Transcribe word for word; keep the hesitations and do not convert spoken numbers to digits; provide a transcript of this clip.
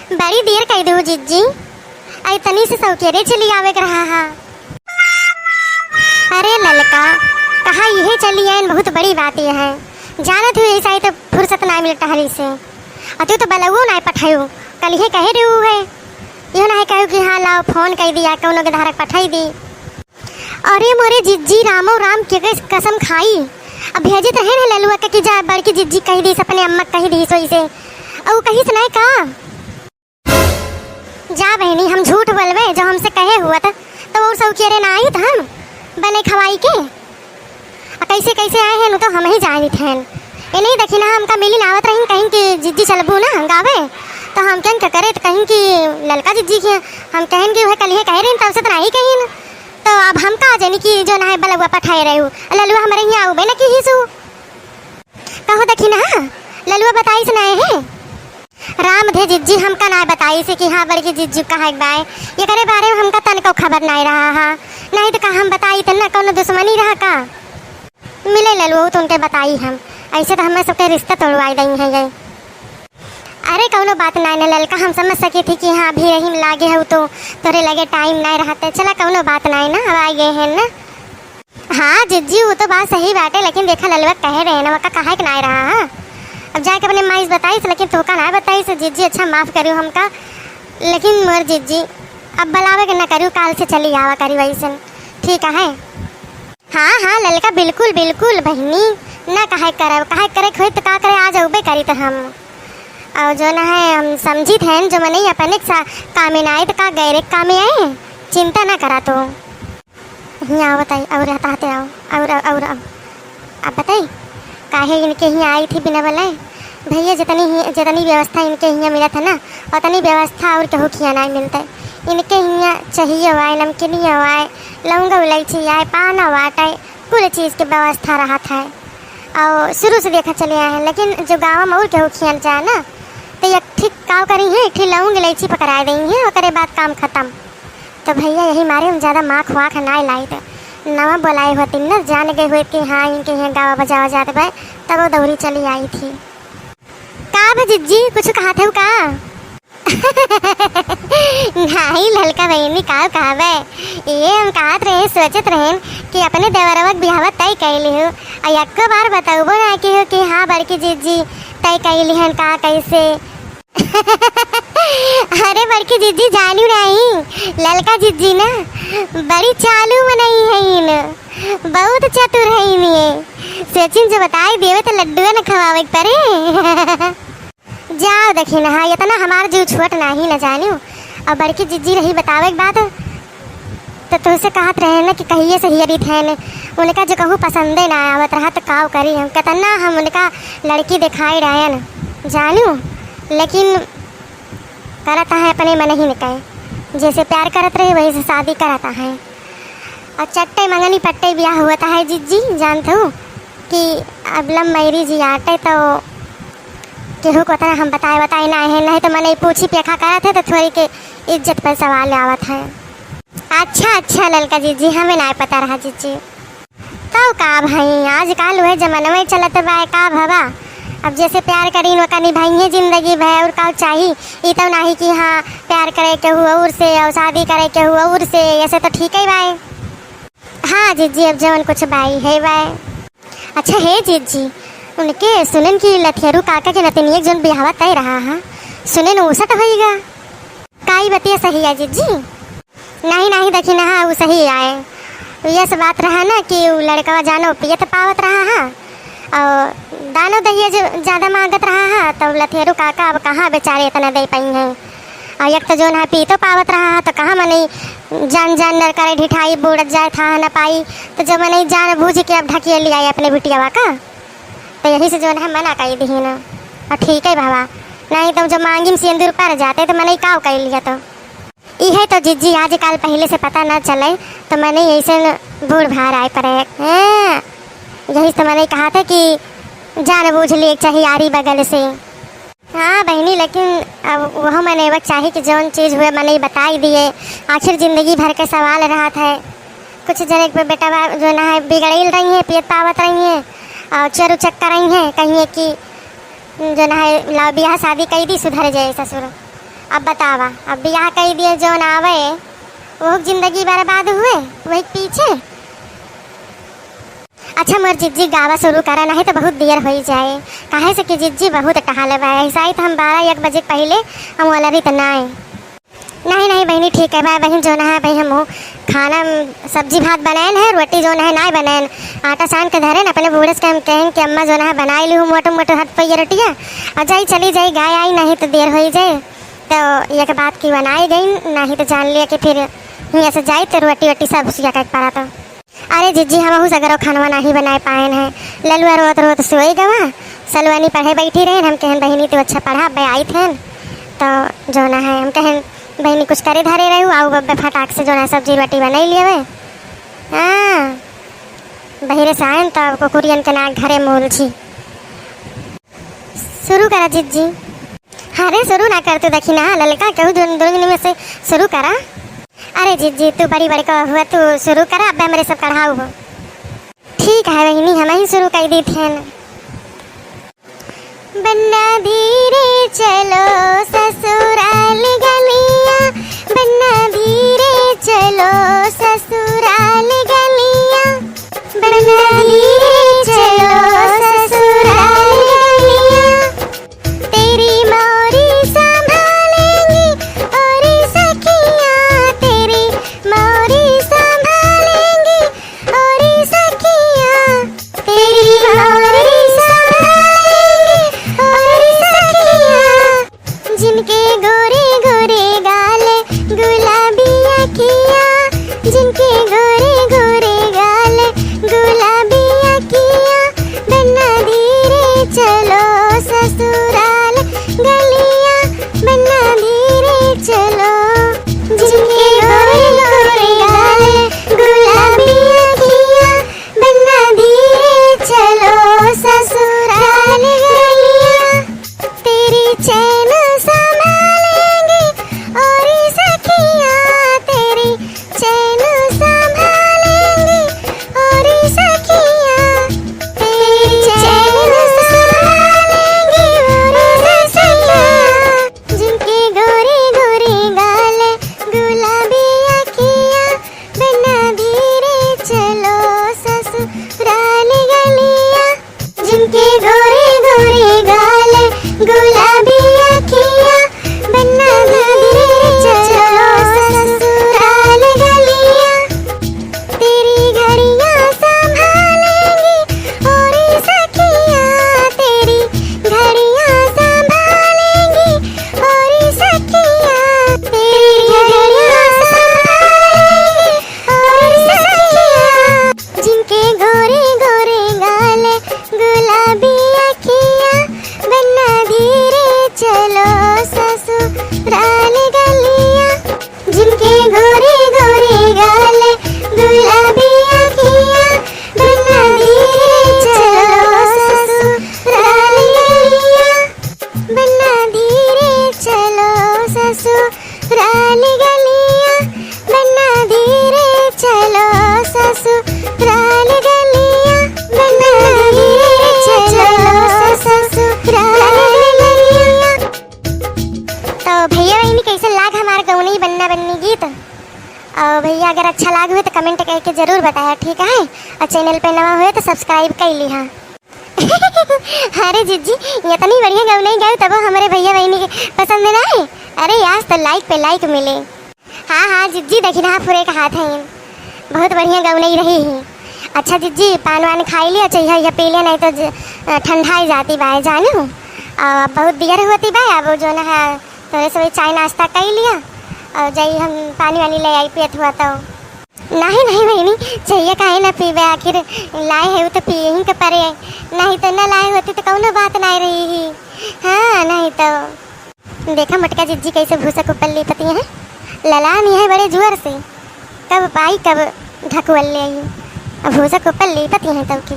बड़ी देर कइ देउ जिज्जी, अइ तनी से सौकेरे चली आवे के रहा हा। अरे ललका, कहा इहे चली आइन, बहुत बड़ी बात ये है। जानत हुई ऐसा ही तो फुर्सत ना मिले टहरी से। अ तू तो बलउओ ना पठायू, कल ही कहे रहू है। इहो ना है कहू कि हाँ लाओ फोन कइ दिया, कउनो के धारक पठाई दी। अरे मोरे जिज्जी, रामो राम के कस-, कसम खाई। अब भेजत रहे न ललुआ के कि जा बड़की जिज्जी कहि दीस, अपने अम्मा कहि दीस वइसे। अउ कहिस नाय का? जा बहिनी, हम झूठ बोलबे, जो हमसे कहे हुआ त, त अउर सौकेरे ना आइत हम, बने खवाई के। अ कइसे कइसे आए हैं, उ तो हमहीं जानित हैं। इन्हीं देखी ना, हमका मिलिन आवत रहिन, कहिन कि जिज्जी चलबू ना गावे, त हम कहिन का करे, त कहिन कि ललका जिज्जी के, हम कहिन कि उहे कलिहे कहे रहिन, तब से त नाहीं कहिन। तो अब हम का जानी कि जो ना है बलुआ पठाए रहे हो, ललुआ हमरे हियाँ आउबे न किहिसु। कहो देखी ना, ललुआ बताइस ना है। राम धे जिज्जी हमका ना बताइस कि हाँ बड़की जिज्जी कहा एक बाय, एकरे बारे में हमका तनको खबर नाय रहा हा। नहीं तो का हम बताइत ना, कउनो दुश्मनी रहा का? मिले ललुआ तो उनके बताई हम, ऐसे तो हमें सबके रिश्ता तोड़वाई दई है ये। अरे कउनो बात नाय ना ललका, हम समझ सकी थी कि हाँ अभी रही लागे हो तो तोरे लगे टाइम नाय रहते। चला कउनो बात नाय ना, अब आ गए हैं ना। हाँ जिज्जी, वो तो बात सही बाटे, लेकिन देखा ललुआ कहे रहे ना, वका कहे के नाय रहा। हाँ अब जाके अपने माई से बताइस, लेकिन तोका नाय बताइस जिज्जी, अच्छा माफ करियो हमका। लेकिन मोर जिज्जी, अब बलावे के ना करियो, काल से चली आवा करी वैसन, ठीक है? हाँ हाँ ललका, बिल्कुल बिल्कुल बहिनी, ना कहे करब, कहे करे के होई तो का करे, आ जाउबे करी तो हम। और जो ना है हम समझित हैं, जो मनई अपने सा-, कामे ना आए तो का गैरे के कामे आए, चिंता ना करा तो। हियाँ आओ बताई, और हताहते आओ, और, और, और, अब बताई, काहे इनके हियाँ आई थी बिना बोले? भैया जितनी ही, जितनी व्यवस्था इनके हियाँ मिलत है ना, उतनी व्यवस्था और केहू के हियाँ नाय मिलते। इनके हियाँ चाहिए आए, नमकीनियो आए, लौंगा इलायची आए, पाना वाटे, कुल चीज के व्यवस्था रहत है। और शुरू से देखा चले आए हैं, लेकिन जो गाँव में और केहू खियान जाए ना, तो एक ठीक काव करी है, एक ठीक लौंग इलायची पकड़ाए देई है, ओकरे बाद काम खत्म। तो भैया यही मारे हम ज्यादा माख वाख नाय लाइत, नवा बोलाए होती न, जान गए हुए कि हाँ इनके यहाँ गावा बजावा जात बा, तब वो दौरी चली आई थी। का बा जिज्जी, कुछ कहत हऊ का? नाही ललका बहिनी, का कहबे? ये हम कहत रहे, सोचत रहेन कि अपने देवरवा के बियाहवा तय कइले हो, आ एको बार बतउबो ना कि हो कि हाँ बड़की जिज्जी तय कइली हन का कैसे। अरे बड़की जिज्जी जानू नाही, ललका जिज्जी ना बड़ी चालू मनई हईन, बहुत चतुर हईन ये। सोचिन जो बताई देवे तो लड्डुआ न खवावे के परे। जाओ देखी ना, हाँ, इतना हमार जीव छोट नाही न जानियो। और बड़की जिज्जी रही बतावे के बात, तो तुमसे कहत रहे न कि कहिए से हियरित है न, उनका जो कहूँ पसंदे ना आवत रहा, तो काव करी हम, कितना हम उनका लड़की दिखाई रहे न, जानियो, लेकिन करत है अपने मन ही न कहे, जैसे प्यार करत रहे वही से शादी करत है। और चट्टे मंगनी पट्टे ब्याह होत है जिज्जी, जानत हूँ कि अब लव मैरिज आटे तो केहू को उतना हम बताए बताए ना है, नहीं तो मने पूछी पेखा करत है तो थोड़ी के इज्जत पर सवाल आवत है। अच्छा अच्छा ललका जिज्जी, हमें ना पता रहा जिज्जी। तब का भाई, आजकल वह जमाना में चलत बा का भवा, अब जैसे प्यार करीन ओका निभाइए जिंदगी भर, और का चाही? ई तो नाही कि हाँ प्यार करे के हुआ और से और शादी करे के हुआ और से, ऐसे तो ठीक है बाय। हाँ जिज्जी, अब जवन कुछ बाई है बाय। अच्छा हे जिज्जी, उनके सुनन की लथियरू काका के नतनिया के जौन बियाहवा तय रहा है, सुनन उसट होइगा। काई बतिया सही है जिज्जी? नहीं नहीं देखी ना, उ सही आए। यस बात रहा ना कि उ लड़कवा जानो पियत पावत रहा है और दानो दहेज ज्यादा मांगत रहा है, तो लथेरू काका अब कहाँ बेचारे इतना दे पाई हैं। और एक तो जौन है पीतो पावत रहा है, तो कहाँ मनई जान जान नर करे ढिठाई बूड़त जाए था न पाई, तो जो मनई जान बूझ के अब ढकिया लियाए अपने बिटियावा का, तो यही से जौन है मना कई दिहिन। और ठीक है बाबा, नहीं तो जो मांगी में सिंदूर पर जाते तो मनई काव कई लिया तो। इहे तो जिज्जी आजकल पहिले से पता न चले, तो मनई ऐसे बूढ़ भार आए पड़े। हाँ, यही तो मनई कहा था कि जान बूझ लिए चाहे यारी बगल से। हाँ बहिनी, लेकिन अब वह मनई बक चाही कि जौन चीज हुए मनई बताई दिए, आखिर जिंदगी भर के सवाल रहत है। कुछ जने के बेटा बा, जो ना है बिगड़ैल रही है, पियत पावत रही है और चोर उचक्का रही है, कहिए कि जो ना है लाओ बियाह शादी कई दी, सुधर जाए ससुर। अब बतावा, अब बियाह कई दिए जौन आवे, वो जिंदगी बर्बाद हुए वही पीछे। अच्छा मोर जिज्जी, गावा शुरू करा, नहीं तो बहुत देर होई जाए। काहे से कि जिज्जी बहुत टहाले बा, ऐसा ही तो हम बारह एक बजे के पहले हम वाला भी तो ना आए। नहीं, नहीं बहिनी, ठीक है बा बहिन, जौन है बहिन, हम खाना, सब्जी भात बनाएन है, रोटी जौन है ना बनाएन, आटा सान के धरेन, अपने बूढ़े से हम कहेन कि अम्मा जौन है बनाई ली हूँ मोटो मोटो हाथ पैया रोटिया, और जाई चली जाई गाय आई, नहीं तो देर होई जाए, तो एक बात की बनाई गई, नहीं तो जान लिया कि फिर हियाँ से जाई तो रोटी वोटी सब सिया के पड़ा तो। अरे जिज्जी, हमहू सगरो खानवा नाही बनाए पाएन है। ललुआ रोत रोत सोई गवा, सलुआनी पढ़े बैठी रहेन। हम कहन, "बहिनी, तू अच्छा पढ़ा, अब्बे आइत हन।" तो जौन है, हम कहन, "बहिनी, कुछ करे धरे रहू, आऊ अब्बे फटाक से जौन है सब्जी रोटी बनाई लेवे।" हाँ, बहिरे से आएन तो कुकुरियन के नाक घरे मूल छी। शुरू करा जिज्जी। अरे शुरू ना कर तू, देखी ना ललका केहू दुन-, दुन में से शुरू करा। अरे जिज्जी, तू बड़ी बड़का हुआ, तू शुरू करा, अब हमरे सब कढ़ाऊ हो। ठीक है बहिनी, हम ही शुरू कर दी थे। बन्ना धीरे चलो ससुराल गलिया, बन्ना धीरे चलो ससुराल गलिया, बन्ना धीरे चलो ससुराल गलिया। तेरी मौरी संभालेंगी और सखियाँ, तेरी मौरी संभालेंगी और सखियाँ, तेरी मौरी संभालेंगी और सखियाँ। जिनके गोरे गोरे गाल गुलाबी अखियाँ, जिनके गोरे गोरे गाल गुलाबी अखियाँ, बन्ना धीरे चलो ससुराल गलियाँ, बन्ना धीरे चलो। जिनके गोरे गोरे गाल गुलाबी अखियाँ, बन्ना धीरे चलो ससुराल गलियाँ। तेरी चैन संभालेंगी और सखियाँ, तेरी चैन संभालेंगी और सखियाँ, तेरी चैन संभालेंगी और सखियाँ। जिनके गोरे गोरे गाल गुलाबी अखियाँ, बन्ना धीरे चलो ससुराल गलियाँ। जिनके गोरे गोरे गाल गुलाबी अखियाँ, बन्ना धीरे चलो ससुराल गलियाँ। तेरी घड़ियाँ संभालेंगी और सखियाँ, तेरी घड़ियाँ संभालेंगी और सखियाँ, तेरी घड़ियाँ संभालेंगी और सखियाँ। जिनके गोरे गोरे गाल गुलाबी अखियाँ, बन्ना धीरे चलो ससुराल गलियाँ। जिनके गोरे गोरे गाल गुलाबी अखियाँ, बन्ना धीरे चलो ससुराल गलियाँ। बन्ना धीरे चलो ससुराल गलियाँ, बन्ना धीरे चलो ससुराल गलियाँ, बन्ना धीरे चलो ससुराल गलियाँ। तो भैया बहिनी, कैसे लाग हमार गौनी बन्ना बन्नी गीत? और भैया अगर अच्छा लाग हुए तो comment करके जरूर बताया, ठीक है? और channel पे नवा हुए तो subscribe कर लिहा। अरे जिज्जी, इतनी बढ़िया गौनई गाई तबो हमरे भैया बहिनी के पसंद ना आए। अरे आज तो like पे like मिले। हाँ हाँ जिज्जी, देखी ना फुरे का हाथ है, बहुत बढ़िया गौनई रही ही। अच्छा जिज्जी, पान वान खाई लिया, चाहिए यह पी लिया, नहीं तो ज-, ठंडा ही जाती बाय जानू। और बहुत देर होती बाय, अब जो ना है तोरे से वही चाय नाश्ता कर लिया और जाई हम पानी वानी ले आई पियत हुआ तो। नहीं, नहीं बहिनी, चाहिए काहे ना पीबे, आखिर लाए है वो तो पिए ही के परे, नहीं तो ना लाए होती तो कौनो बात ना रही ही। हाँ, नहीं तो। देखा मोटका जिज्जी कैसे भूसा के ऊपर लीपती हैं, ललामी है बड़े जुअर से, कब पाई कब ढकुअल ले आई, अब भूसा के ऊपर लीपती हैं तब की।